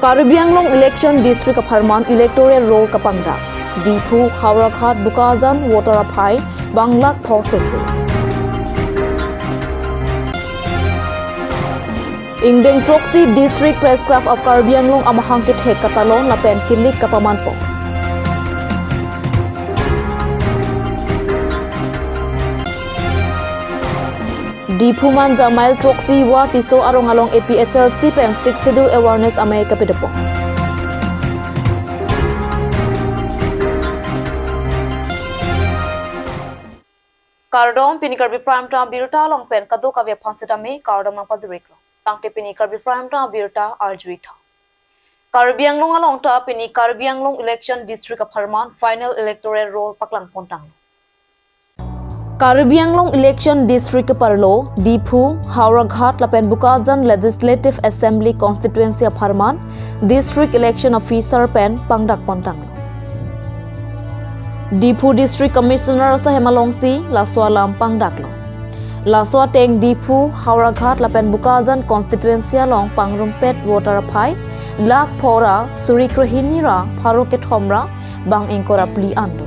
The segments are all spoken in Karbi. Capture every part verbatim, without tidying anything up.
Karbi Anglong election district apharman electoral roll kapangdak. Diphu, Howraghat, Bokajan voter aphai bang lakh pho sose. Ingdeng throksi District Press Club of Karbi Anglong amahang kethek katalon lapen kilik kapamanpon. Diphu Manja mile throksi wa Tisso arong along A P H L C pen Sixth Schedule awareness amei kapadopon. Kardom, pini Karbi Prime Time abirta along pen kadokave aphan sitame kardom nangpajir-iklo. Tangte pini Karbi Prime Time abirta arju-ik tha. Karbi Anglong along ta pini Karbi Anglong election district apharman final electoral roll paklangpontanglo. Karbi Anglong election district keparlo Diphu, Howraghat lapen Bokajan Legislative Assembly constituency apharman District Election Officer pen pangdakpontanglo. Diphu District Commissioner sahem alongsi laso alam pangdaklo. Laso ateng Diphu, Howraghat lapen Bokajan constituency along pangrumpet voter aphai lakh pho ra suri krehini ra pharo kethom ra bang ingkoi ra phli an do.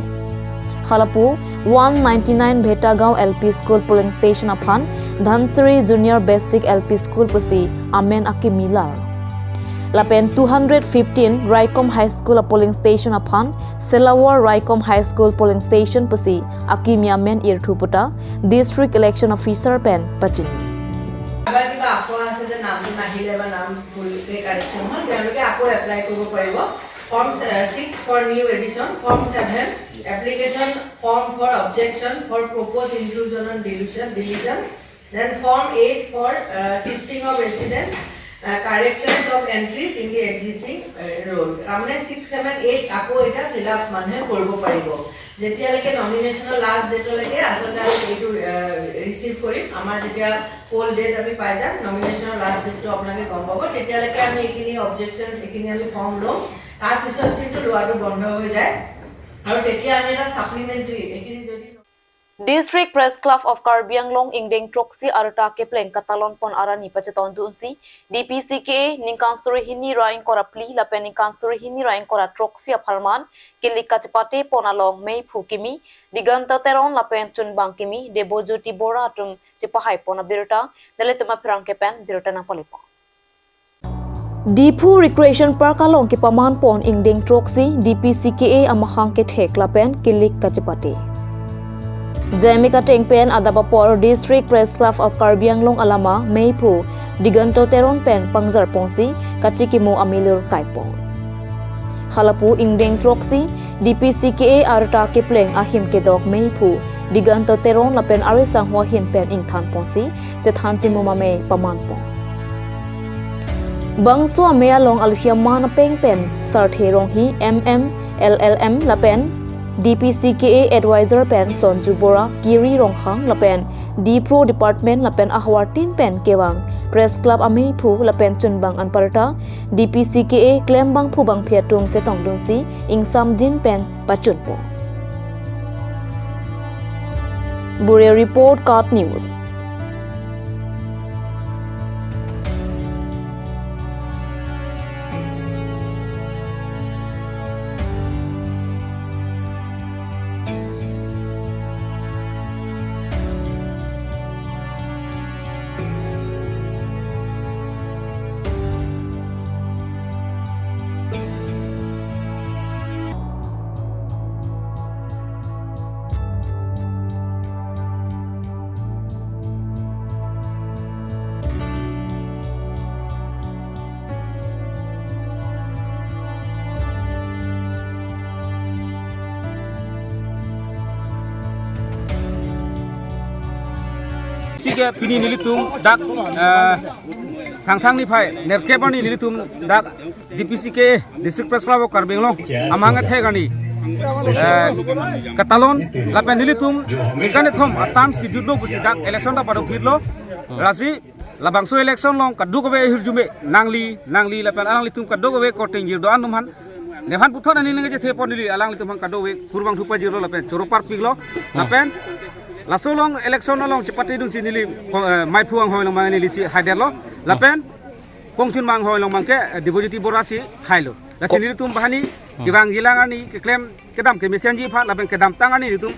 Halapu one ninety-nine Bhetagaon L P School polling station aphan Dhansiri Junior Basic L P School pusi amen akimi lar. Lapen two hundred fifteen Raikom High School a polling station aphan Selawar Raikom High School polling station pusi akimi amen irthu puta District Election Officer pen pachini. এবাৰ কিবা আকৌ আছে যে নামটো নাহিলে বা নাম ভুলকে কাৰেকশ্যন হ'ল, তেওঁলোকে আকৌ এপ্লাই কৰিব পাৰিব। Form six for new addition, form seven, application form for objection for propose inclusion on deletion, deletion, then form eight for shifting of residence, corrections of entries in the existing roll. তাৰমানে six seven eight আকৌ এতিয়া fill up মানুহে কৰিব পাৰিব। যেতিয়ালৈকে নমিনেশ্যনৰ লাষ্ট ডেটলৈকে আচলতে আমি এইটো ৰিচিভ কৰিম। আমাৰ যেতিয়া প'ল ডেট আমি পাই যাম, নমিনেশ্যনৰ লাষ্ট ডেটটো আপোনালোকে গম পাব, তেতিয়ালৈকে আমি এইখিনি অবজেকশ্যন, এইখিনি আমি ফৰ্ম লওঁ। তাৰপিছত কিন্তু লোৱাটো বন্ধ হৈ যায় আৰু তেতিয়া আমি এটা ছাপ্লিমেণ্টেৰী এইখিনি যদি District Press Club of Karbi Anglong ingdeng throksi arta kepleng katalonpon arni pachetongdunsi D P C K A ningkan suri hini ra ingkoi ra phli lapen ningkan suri hini ra ingkoi ra throksi apharman kilik kachepatepon along meiphu kimi Diganta Teron lapen chunbang kimi Debojyoti Bora atum chepahaipon abirta, nelitum apherangke pen birta nangpalipon. Diphu Recreation Park along kepamanpon ingdeng throksi D P C K A amahang kethek lapen kilik kachepate. Jaime kateng pen adap apor District Press Club of Karbi Anglong alama meiphu Diganta Teron pen pangjarponsi kachikimo amilur kaipon. Halapu ingdeng throksi D P C K A arta kepleng ahim kedok meiphu Diganta Teron lapen arisangho ahin pen ingthanponsi chethan chimum amei pamanpon. Bangso amei along aluhi aman apeng pen Sarthe Ronghi M M, L L M lapen D P C K A advisor pen Sonju Bora, Kiri Ronghang lapen D Pro department lapen ahavar tin pen kevang Press Club ameiphu lapen chunbang anparta D P C K A klembangphu bangphi atum chetongdunsi ingsamjin pen pachunpo. Bureau Report, KAT News. Sige, pini nelitum dak, eh, Thangthang niphai nerkep arni nelitum dak D P C K A, District Press Club of Karbi Anglong amahang kethek arni, eh, katalon lapen nelitum ningkan kethom a-terms kejutlo pusi dak election ta padokphitlo. Lasi labangso election along kadokave ahirjume nangli, nangli lapen alanglitum kadokave korte ingjir do-an atum aphan nephan puthot ani ningje thepon neli alanglitum aphan kadokave kurvangthu pajirlo lapen choro parpiklo lapen laso along election along chepatedunsi neli, eh, meiphu anghoi along bang nelisi haidetlo lapen Kongchun Manghoi along abangke, eh, Debojyoti Bora si hailo. Lasi nelitum banghini, kevangjilang arni keklem kedam kemesenji aphan lapen kedamtang arni nelitum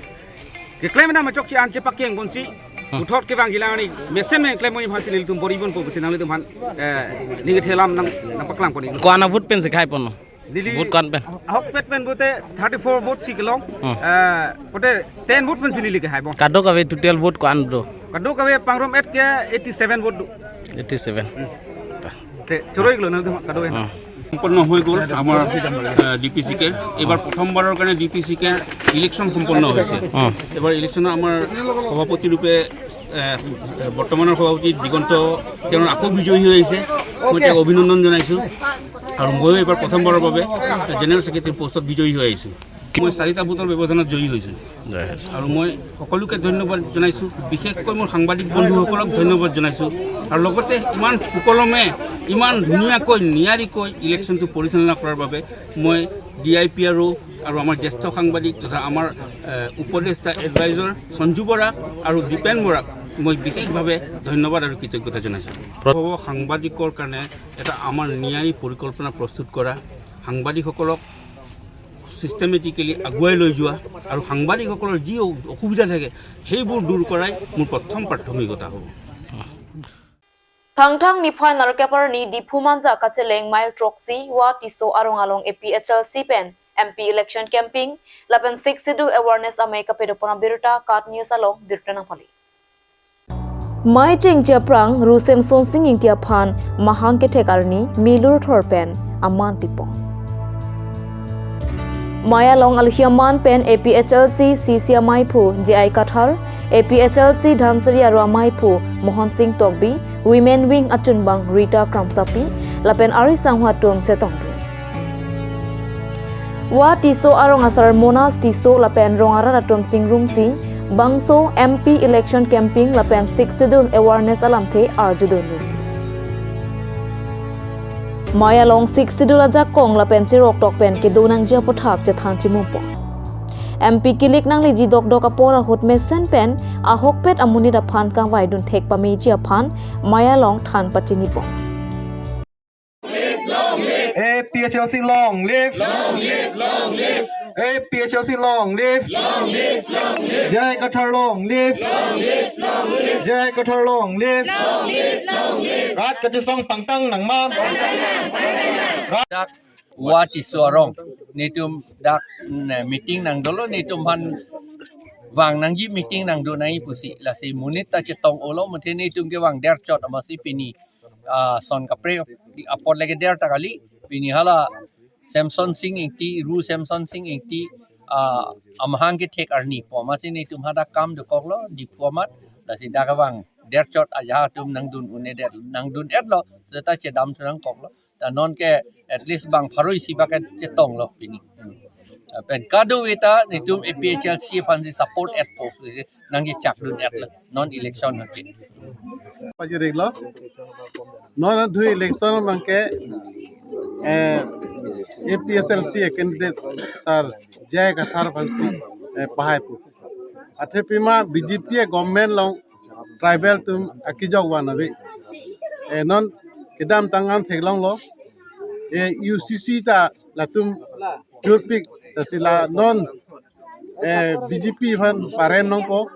keklem nang machokche an chepakeng ponsi. Puthot kevangjilang arni mesen nang klem ponji aphansi nelitum bor-iponpo pusi nanglitum aphan, eh, ningje thelam nang, nangpaklangpon-iklo. Ko-an a-vote pensi kehaiponlo? Neli vote ko-an pen? Ahokpet pen vote thirty-four vote si kelong. Hmm. Eh, pote ten vote pensi neli kehaibom. Kadokave total vote ko-an do? Kadokave pangrum-et ke eighty-seven vote do. Eighty-seven. Te, choro-iklo nang kadokave. Hmm. সম্পন্ন হৈ গ'ল আমাৰ, আহ, D P C কে। এইবাৰ প্ৰথমবাৰৰ কাৰণে D P C কে ইলেকশ্যন সম্পন্ন হৈছে। উম। এইবাৰ ইলেকশ্যনত আমাৰ সভাপতি ৰূপে, আহ, বৰ্তমানৰ সভাপতি দিগন্ত তেওঁ আকৌ বিজয়ী হৈ আহিছে। মই তেওঁক অভিনন্দন জনাইছোঁ। আৰু ময়ো এইবাৰ প্ৰথমবাৰৰ বাবে জেনেৰেল ছেক্ৰেটাৰী পোষ্টত বিজয়ী হৈ আহিছোঁ। মই চাৰিটা ভোটৰ ব্যৱধানত জয়ী হৈছোঁ। জয় হৈছে। আৰু মই সকলোকে ধন্যবাদ জনাইছোঁ, বিশেষকৈ মোৰ সাংবাদিক বন্ধুসকলক ধন্যবাদ জনাইছোঁ। আৰু লগতে ইমান সুকলমে, ইমান ধুনীয়াকৈ, নিয়াৰিকৈ ইলেকশ্যনটো পৰিচালনা কৰাৰ বাবে মই ডি আই পি আৰ অ' আৰু আমাৰ জ্যেষ্ঠ সাংবাদিক তথা আমাৰ, এ, উপদেষ্টা এডভাইজাৰ সঞ্জু বৰা আৰু দীপেন বৰাক মই বিশেষভাৱে ধন্যবাদ আৰু কৃতজ্ঞতা জনাইছোঁ। হ'ব সাংবাদিকৰ কাৰণে এটা আমাৰ নিয়াৰী পৰিকল্পনা প্ৰস্তুত কৰা, সাংবাদিকসকলক ছিষ্টেমেটিকেলি আগুৱাই লৈ যোৱা আৰু সাংবাদিকসকলৰ যি অ-, অসুবিধা থাকে সেইবোৰ দূৰ কৰাই মোৰ প্ৰথম প্ৰাথমিকতা হ'ব। Thangthang niphai nerkep arni Diphu Manja kacheleng mile throksi Wa Tisso arong along A P H L C pen M P election campaign lapen Sixth Schedule awareness amei kapedopon abirta KAT News along birta nangpale. Mei chengche aphrang Ru Semsonsing Ingti aphan mahang kethek arni milur thor pen aman pipon. Mei along alohi aman pen A P H L C C C amaiphu J I Kathar, A P H L C Dhansiri aru amaiphu Mohon Sing Tokbi, Women Wing achunbang Rita Kramsapi, lapen ari sangho atum chetongdun. Wa Tisso arong asar Monas Tisso lapen rong arat atum chingrumsi bangso M P election campaign lapen Sixth Schedule awareness alamthe arjudun. Mei along Sixth Schedule ajakong lapen cheroktok pen kedo nangji aputhak chethang chimupon. M P kilik nangleji dokdok apor ahut mesen pen ahokpet amonit aphan kangvaidun thek pameji aphan mei along than pachinipon. A P H L C long live! Long live, long live! A P H L C long live! Long live, long live! J I Kathar long live! Long live, long live! J I Kathar long live! Long live, long live! Rat kachesong pangtang nangma! Rat Dak Wa Tisso arong. Netum dak, mm, meeting nangdolo, netum aphan vang nangji meeting nangdun nangji pusi. Lasi monit ta chetong-olo, muthe netum kevang derchot amatsi pini, ah, son kaprek apor lake der ta kali, pini hala Semsonsing Ingti, Ru Semsonsing Ingti, ah, amahang kethek arni pu amatsi netum hadak kam dokoklo, Diphu amat, lasi dak kevang derchot aja atum nangdun un-edet, nangdun-etlo, seta chedamthu nangkoklo. Ta non ke at least bang pharo isi bak ke chetonglo pini. Hmm. Pen kadokave ta netum A P H L C aphansi support-etpo, nangkechakdun-etlo non election hake. Pajiriklo. Non adhu election abangke, eh, A P H L C candidate sir J I Kathar aphansi, eh, pahaipo. Athe pima B J P government along tribal atum akejok van ave. Eh, non kedamtang an theklonglo. Eh, U C C ta latum jurpik ta sila non, eh, B J P aphan paren nangpo.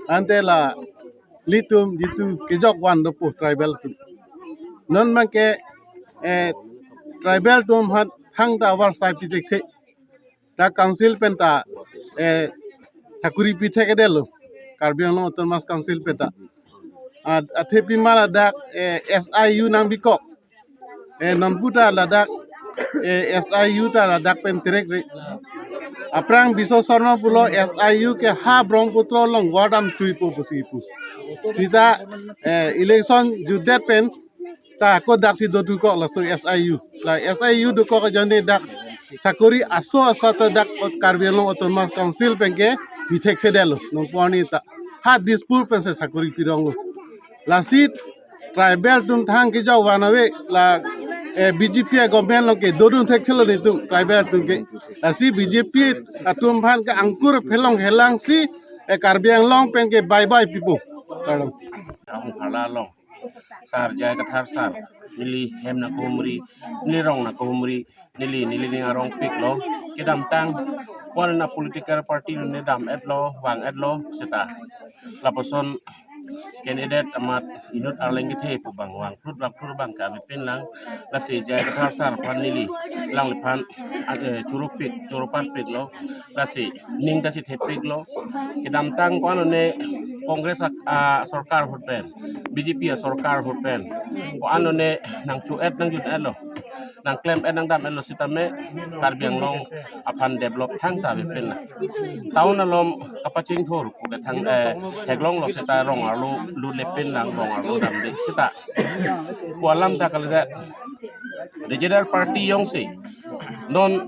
Ante la ilitum jitu kejok van dopo tribal atum. Non abangke, eh, tribal atum aphan thangta avarsai pi thekthe. Dak council pen ta, eh, sakori pi thekthedetlo. Karbi Anglong Autonomous Council pen ta. Ah, athe pima ladak, eh, S I U nangbikok. Eh, nonpu ta ladak, eh, S I U ta ladak pen terekre. Aphrang Biswa Sarma pulo S I U ke ha Brahmaputra along wardam chuipo pusi pu. Sita, eh, election jutdet pen ta ako daksi dodukok laso S I U. La S I U dokok ajoine dak sakori aso asa ta dak Karbi Anglong Autonomous Council pen ke pi thekthe detlo nongporni ta. Ha Dispur pensi sakori pironglo. Lasi tribal atum thang kejok van ave la, eh, B J P government along ke dodun thekthelo netum tribal atum ke. Lasi B J P atum aphan ke angkur phelong helangsi, eh, Karbi Anglong pen ke bye bye pipo. Pardon. Ang phala long. Sar J I Kathar sar, neli hem nangkehumri, neli rong nangkehumri, neli, neli ning arongpiklo. Kedamtang ko-an a political party ne dam-etlo, vang-etlo seta. Lapuson candidate amat inut arleng kethe pu abang vangplut vangplut abang ke avepin lang. Lasi J I Kathar sar aphan neli alangliphan, eh, churupik, churupatpiklo. Lasi ning ta chethepiklo. Kedamtang ko-an ne Congress a, a sorkar ahut pen, B J P a sorkar ahut pen, ko-an ne nangcho-et nangjun-etlo, nangklem-et nangdam-etlo sitame Karbi Anglong aphan develop thangta avepin lang. Town along kapachingthur pu kethang, eh, theklonglo seta rong arlo lutlepin lang, rong arlo damde seta. Pu alam ta kalidet regional party jongsi non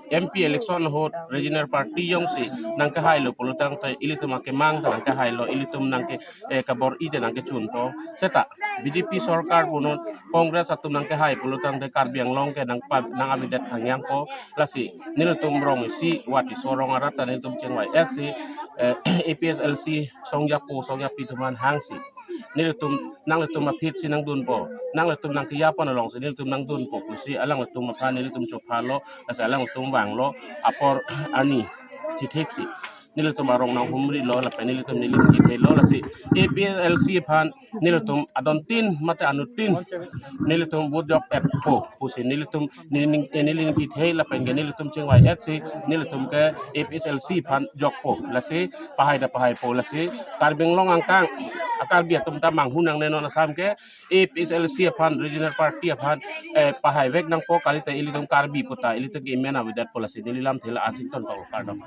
M P election ahut regional party jongsi nangkehailo pulotangte ilitum akemang ta nangkehailo, ilitum nangke, eh, kabor-i te nangkechunpo. Seta B J P sorkar pu non Congress atum nangkehai pulotangte Karbi Anglong ke nangpa, nang avedet thangyangpo. Lasi nelitum rong isi vati so rong arat ta nelitum chingvai-etsi, eh, A P H L C songjapo songjapi atum aphan hangsi nelitum, nanglitum aphi si nangdunpo, nanglitum nangkeyapo alongsi nelitum nangdunpo pusi alanglitum aphan nelitum chophalo, lasi alanglitum vanglo, apor ani chithiksi nelitum arong nanghumrilo, lapen nelitum neli ning kethelo. Lasi A P H L C aphan nelitum adontin mate anuttin nelitum vote jok-etpo pusi nelitum neli ning, eh, neli ning kethe lapen ke nelitum chingvai-etsi nelitum ke A P H L C aphan jokpo. Lasi pahai ta pahaipo. Lasi Karbi Anglong angkang a Karbi atum ta manghu nangne, non Assam ke A P H L C aphan regional party aphan, eh, pahaivek nangpo, kalite ilitum Karbi puta ilitum ke imen avedetpo. Lasi neli lamthe la-an si tontoklo, kardom.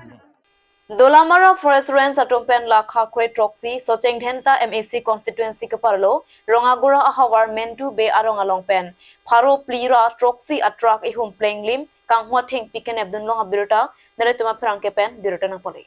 Dolamara Forest Range atum pen lakha kre throksi Socheng Dhenta M A C constituency keparlo Rongagora ahavar Mendu Bey arong along pen pharo phli ra throksi a truck ihum plenglim kanghu athengpi kenepdunlong abirta nelitum apherangke pen birta nangpale.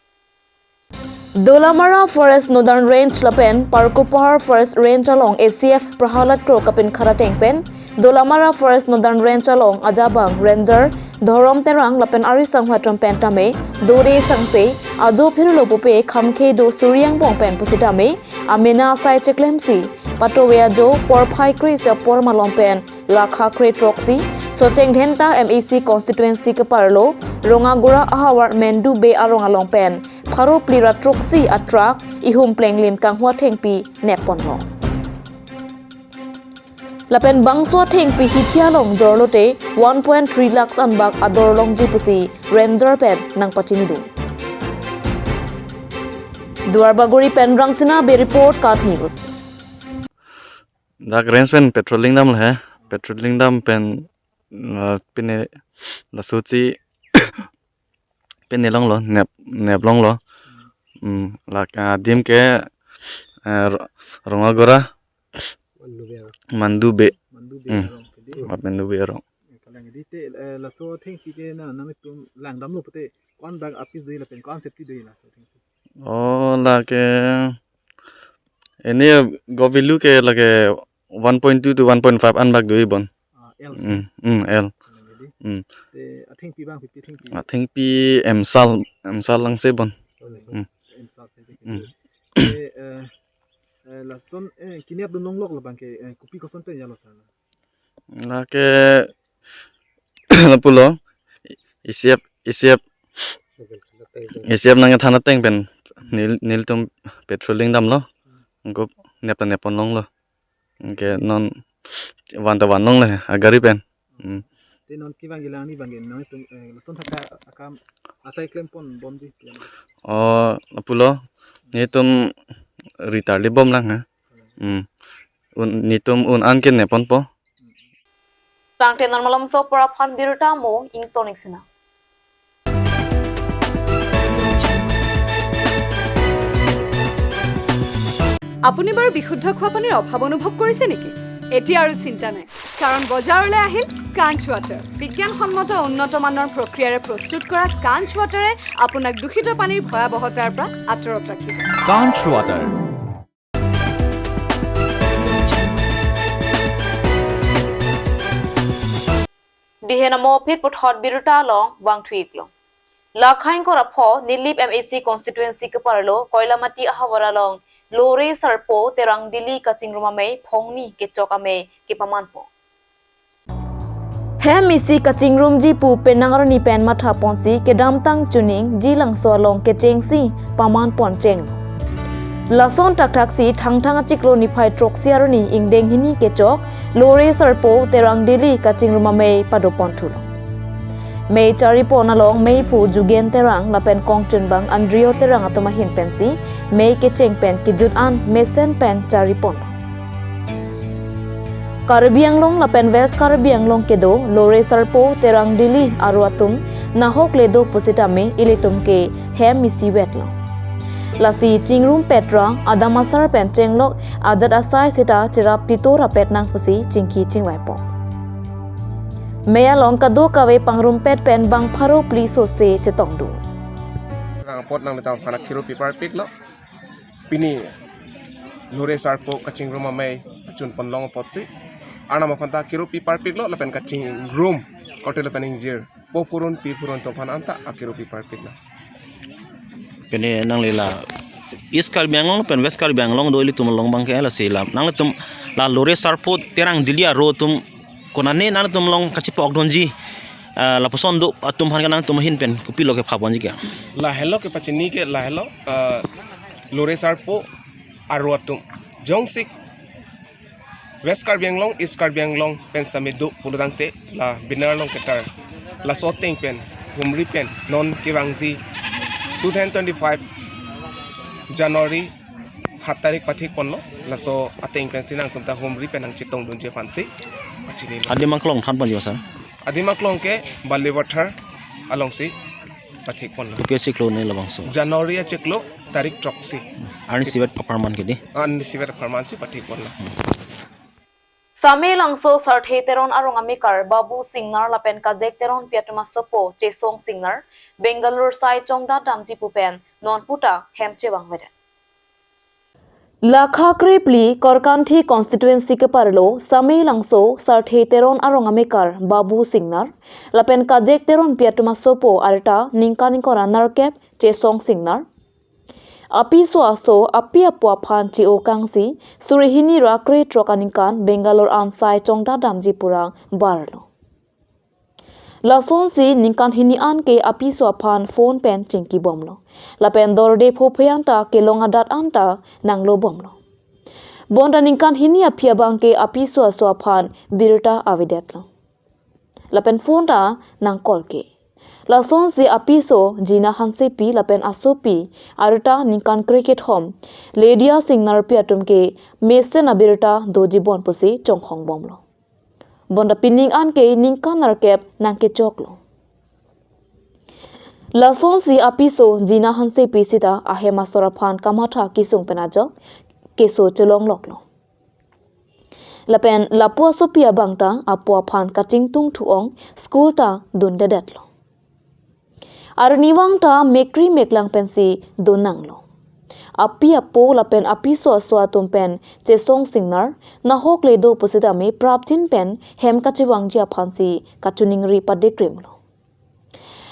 Dolamara Forest Northern Range lapen Parkopahar Forest Range along A C F Prahalad Kro kapinkhat ateng pen Dolamara Forest Northern Range along ajabang Ranger Dhorom Terang lapen ari sanghwa atum pen tame dore sangse ajo phirlo pupe khamkhe do suri angbong pen pusitame amena asai cheklemsi patove ajo porphai kre-isi apor malom pen lakha kre throksi Socheng Dhenta M A C constituency keparlo Rongagora ahavar Mendu Bey arong along pen pharo phli ra throksi a truck ihum plenglim kanghu athengpi nepponlo. Lapen bangso athengpi hithi along jorlote one point three lakhs anbak ador longji pusi Ranger pen nangpachinidun. Duarbagori pen Rangsina Bey report, KAT News. Dak range pen patrolling damlo he, patrolling dam pen, uh, pine lasosi pine longlo, nep, nep longlo. Hmm, lak, ah, adim ke, eh, Ro-, Rongagora Mandu Bey. Mandu Bey. Mandu Bey. Hmm. Arong ke di. Mat Mandu Bey arong. Kalang di te, eh, laso athengpi ke na, nanglitum langdamlo pute, ko-an bak api jui lapen ko-an safety do laso athengpi? Oh, lake, ini government ke lake one point two to one point five anbak do bon. Ah, L. Hmm, hmm, L. Kalang di. Hmm. Te athengpi abang, fifty athengpi. Athengpi emsal, emsal langse bon. Oh, hmm. Emsal se. Hmm. Te, eh, eh, lason, eh, kenepdun longlok labang ke, eh, kopi koson pen jalo sa? Lake lapulo, isiap, isiap, isiap nangkethan ateng pen nel-, nelitum patrolling damlo. Anke nep ta neppon longlo. Anke non van ta van longle agari pen. Hmm. Te non kevang kelang ni abang ke nangtum, eh, lason thak akam asai klempon bomji. Oh, lapulo, nelitum retire li bomlang ha. Hmm. Un, nelitum un-an ke nepponpo. Tangte non malomso apor aphan birta mo ingtonik sina. আপুনি বাৰু বিশুদ্ধ খোৱা পানীৰ অভাৱ অনুভৱ কৰিছে নেকি? এতিয়া আৰু চিন্তা নাই, কাৰণ বজাৰলৈ আহিল কাঞ্চ ৱাটাৰ। বিজ্ঞানসন্মত উন্নত মানৰ প্ৰক্ৰিয়াৰে প্ৰস্তুত কৰা কাঞ্চ ৱাটাৰে আপোনাক দূষিত পানীৰ ভয়াৱহতাৰ পৰা আঁতৰত ৰাখিব। Kanch Water. Dihen amo phit puthot birta along vangthu-iklo. Lakha ingkoi ra pho Nilip M A C constituency keparlo Koilamati ahavar along Lore Sarpo Terang Dili kachingrum amei phongni kechok amei kepamanpo. Hem isi kachingrumji pu penang arni pen mathaponsi kedamtang Chuning Jilangso along kechengsi pamanpon cheng. Lason thakthaksi Thangthang achiklo niphai throksi arni ingdeng hini kechok Lore Sarpo Terang Dili kachingrum amei padoponthulo. Mei charipon along meiphu Jugen Terang lapen kongchunbang Andrio Terang atum ahin pensi mei kecheng pen kejut an mesen pen charipon. Karbi Anglong lapen West Karbi Anglong kedo Lore Sarpo Terang Dili aro atum nahok le do pusitame ilitum ke hem isi wetlo. Lasi chingrumpet ra adam asar pen chenglok ajat asai sita cherap titor apet nang pusi chingki chingvaipo. Mei along kadokave pangrumpet pen bang pharo phli sose chetongdun. Rangpot nanglitum aphan akhirupi parpiklo. Pini Lore Sarpo kachingrum amei achunpon long apotsi Arnam aphan ta akhirupi parpiklo lapen kachingrum korte lapen ingjir po phurun pi phurun atum aphan anta akhirupi parpiklo. Pini nangli la East Karbi Anglong pen West Karbi Anglong do ilitum along abangke lasi la nanglitum la Lore Sarpo Terang Dili aro atum konane nangtum along kachipa-okdunji, ah, lapuson do atum aphan ke nangtum ahin pen kopilo kephaponji ke? Lahelo kepachini ke lahelo, ah, Lore Sarpo aro atum jongsi West Karbi Anglong, East Karbi Anglong pen sami do pulotangte la Binar Longketar laso ateng pen humri pen non kevangji two thousand twenty-five January hat tarik pathikponlo, laso ateng pensi nangtum ta humri pen nangchetongdunji aphansi pachinilo. Adim aklong thanponji ma sir? Adim aklong ke Balipathar alongsi pathikponlo. Kopi achiklo ne labangso? January achiklo tarik throksi. Arni isivet apharman ke dei? Arni isivet apharmansi pathikponlo. Samelangso Sarthe Teron arong amekar Babu Singnar lapen Kajek Teronpi atum asopo Chesong Singnar Bangalore sai chongdat damji pu pen non puta hem chevangvedet. Lakha krephli Korkanthi constituency keparlo Samelangso Sarthe Teron arong amekar Babu Singnar lapen Kajek Teronpi atum asopo arta ningkan ingkoi ra nerkep Chesong Singnar apiso aso api apo aphan che-o kangsi suri hini ra krethrok aningkan Bangalore an sai chongdat damji pu rang barlo. Lasonsi ningkan hini an ke apiso aphan phone pen chingkibomlo. Lapen dorde phophe anta kelong adat anta nanglobomlo. Bonta ningkan hini aphi abangke apiso aso aphan birta avedetlo. Lapen phone ta nang call ke. Lasonsi apiso Jina Hansepi lapen asopi arta ningkan krekethom Lydia Singnarpi atum ke mesen abirta dojibom pusi chonghongbomlo. Bonta pining an ke ningkan nerkep nangkechoklo. Lasonsi apiso Jina Hansepi sita ahem asor aphan kamatha kesung pen ajok keso chelongloklo. Lapen lapu asopi abang ta apo aphan kachingtung thu-ong school ta dundedetlo. Arnivang ta mekri meklang pensi donanglo. Api apo lapen apiso aso atum pen Chesong Singnar nahok le do pusitame prapjin pen hem kachevangji aphansi kachiningri padikrimlo.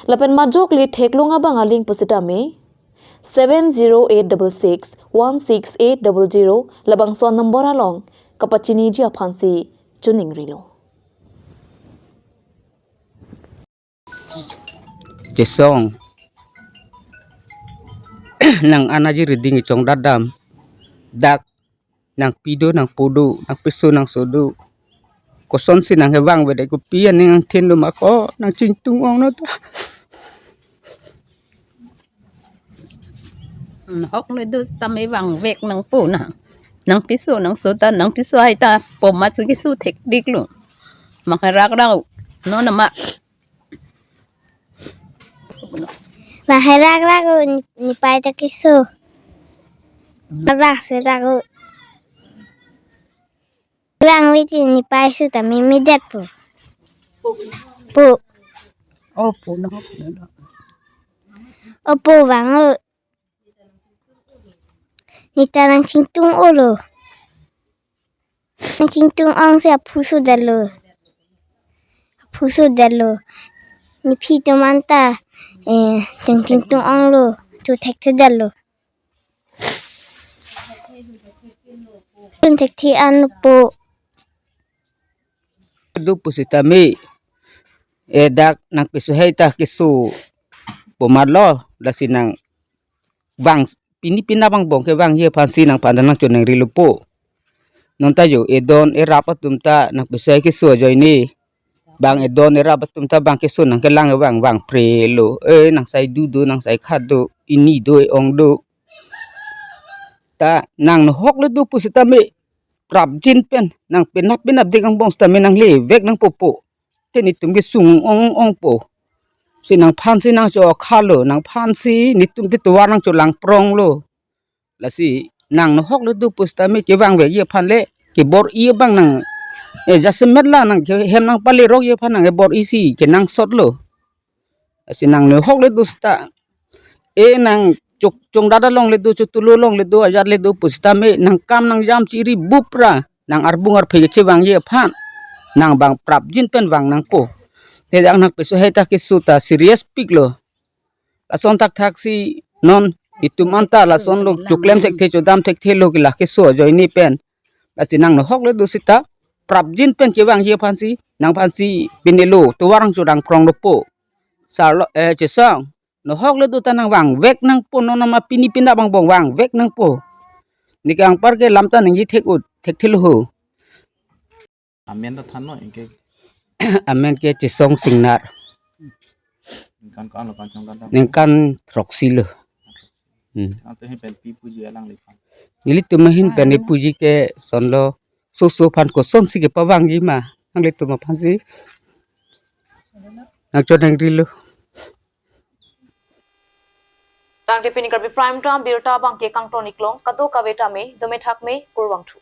Lapen majok le theklong abang aling pusitame seven zero eight double six one six eight double zero labangso number along kapachiniji aphansi chiningrilo. Chesong. Nang anaji riding ichong dadam. Dak nangpi do, nangpo do, nangpiso nangso do. Kosonsi nang hevang bede kopi aning angthin do ma ko nangchingtung ong no ta. Nahok le do tame vangvek nangpo na. Nangpiso nangso ta, nangpiso hai ta pomat su kisu thekdiklo. Mangherak rau. No nama. Mangherak rau ni, nipai ta kisu. Rak se rau. Vang viti nipai su ta mimi det po. Po. O po no. O po vang o. Neta nangchingtung olo. Nangchingtung ong si aphu sudalo. Aphu sudalo. Nephi atum anta, eh, nangchingtung onglo. Thu thekthedetlo. Thekthe an po. Do pusitame, eh, dak nangpisuhai ta keso pu marlo, lasi nangvang pini pina bang bong kevangji aphansi nangphan ta nangchonangri lo po. Non ta jo edon erap atum ta nangpisuhai keso ajoine. Bang edon erap atum ta bang keso nangkelang vang vangpre lo. Eh, nangsai du do, nangsai khat do, ini do, e-ong do. Ta nang nohok le do pusitame prapjin pen nang penap penap dik angbong sitame nanglevek nangpo po. Te netum kesung ong ong po. Si nangphansi nangcho khalo, nangphansi netum te tovar nangcholang prong lo. Lasi nang nohok le do pusitame kevangvekji aphan le kebor-i abang nang, eh, jasemet la nang ke hem nangpalerokji aphan nang kebor-i si kenangsot lo. Lasi nang nohok le do sita, eh, nang chok chongdat along le do, chotulo along le do, ajat le do pusitame nangkam nangjam chiri bupra nang arbung arphe kechevangji aphan nang bang prapjin pen vang nangpo. Te dak nangpisuhai ta keso ta serious pik lo. Lason thakthak si non itum anta lason lo choklem thekthe chodam thekthe lo ke la keso ajoine pen. Lasi nang nohok le do sita prapjin pen kevangji aphansi nangphansi pine lo tovar nangcholang prong lo po. Sarlo, eh, chesong. Nohok le do ta nangvangvek nangpo, non nama pini pina bang bong vangvek nangpo. Neke anpar ke lam ta nangji thek-ut, thekthe lo ho. Amen ta than noi, anke. Amen ke Chesong Singnar. Ningkan ko-an lo kan chongdat ta? Ningkan throksi lo. Hmm. Ante hin pen pi puji alangliphan? Nelitum ahin pen puji ke sonlo, soso aphan kosonsi kepavangji ma, nanglitum aphansi nangchonangri lo. Tangte pini Karbi Prime Time abirta abang ke kangton iklong, kadokave tame dome thakme, kurvangthu.